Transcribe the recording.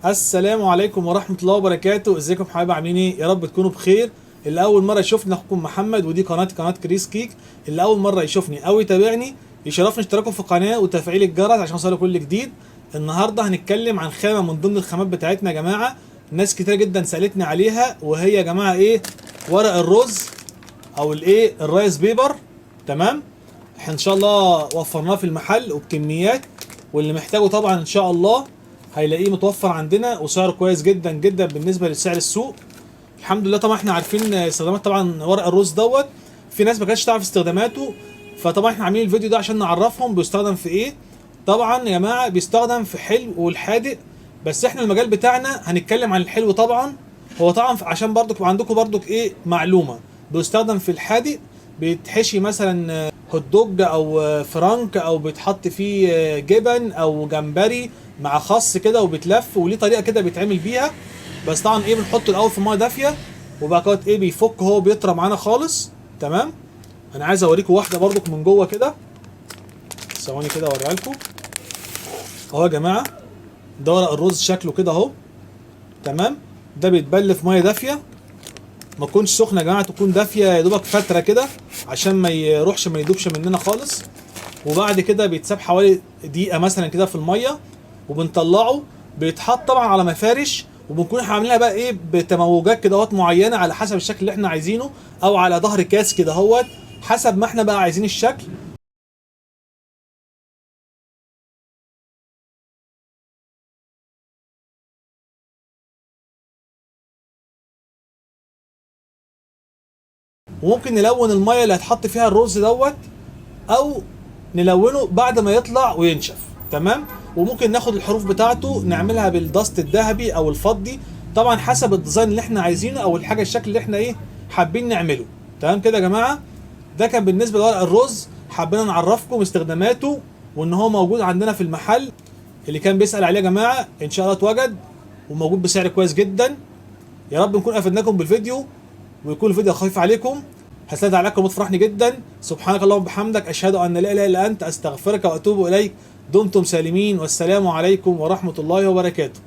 السلام عليكم ورحمة الله وبركاته. ازيكم حبايبي، عاملين ايه؟ يا رب تكونوا بخير. اللي اول مرة يشوفني اخوكم محمد، ودي قناة كريس كيك. اللي اول مرة يشوفني او يتابعني يشرفني اشتراكه في القناة وتفعيل الجرس عشان يوصله كل جديد. النهارده هنتكلم عن خامة من ضمن الخامات بتاعتنا يا جماعة، ناس كتير جدا سالتني عليها، وهي يا جماعة ايه؟ ورق الرز او الايه ال rice paper. تمام، احنا ان شاء الله وفرناه في المحل وبكميات، واللي محتاجه طبعا ان شاء الله هيلاقيه متوفر عندنا، وسعره كويس جدا جدا بالنسبة لسعر السوق الحمد لله. طبعا احنا عارفين استخدامات طبعا ورق الرز دوت، في ناس ما كانتش تعرف استخداماته، فطبعا احنا عاملين الفيديو ده عشان نعرفهم بيستخدم في ايه. طبعا يا جماعة بيستخدم في حلو والحادق، بس احنا المجال بتاعنا هنتكلم عن الحلو. طبعا هو طبعا عشان برضك عندكم برضك ايه معلومة، بيستخدم في الحادق، بيتحشي مثلا هوت دوج او فرانك، او بيتحط فيه جبن او جمبري مع خس كده وبيتلف، وليه طريقه كده بيتعمل بيها. بس طبعا ايه بنحطه الاول في مية دافيه، وبعد كده ايه بيفك هو بيطرى معانا خالص. تمام، انا عايز اوريكم واحدة برضك من جوه كده، ثواني كده اوريها لكم اهو يا جماعة. ده ورق الرز شكله كده اهو. تمام، ده بيتبل في مية دافيه، ما تكونش سخنة يا جماعة، تكون دافيه يا دوبك فترة كده عشان ما يروحش ما يدوبش مننا خالص. وبعد كده بيتساب حوالي دقيقة مثلا كده في المية، وبنطلعه بيتحط طبعا على مفارش، وبنكون احنا عاملينها بقى ايه بتموجات كده اهوت معينة على حسب الشكل اللي احنا عايزينه، او على ظهر كاس كده اهوت حسب ما احنا بقى عايزين الشكل. وممكن نلون المية اللي هتحط فيها الرز دوت، او نلونه بعد ما يطلع وينشف. تمام، وممكن ناخد الحروف بتاعته نعملها بال dust الذهبي او الفضي، طبعا حسب ال design اللي احنا عايزينه او الحاجة الشكل اللي احنا ايه حابين نعمله. تمام كده يا جماعة، ده كان بالنسبة لورق الرز، حبينا نعرفكم استخداماته وان هو موجود عندنا في المحل. اللي كان بيسال عليه يا جماعة ان شاء الله اتوجد وموجود بسعر كويس جدا. يا رب نكون افدناكم بالفيديو ويكون الفيديو خفيف عليكم. هسلم عليكم وتفرحني جدا. سبحانك اللهم وبحمدك، اشهد ان لا اله الا انت، استغفرك واتوب اليك. دمتم سالمين، والسلام عليكم ورحمة الله وبركاته.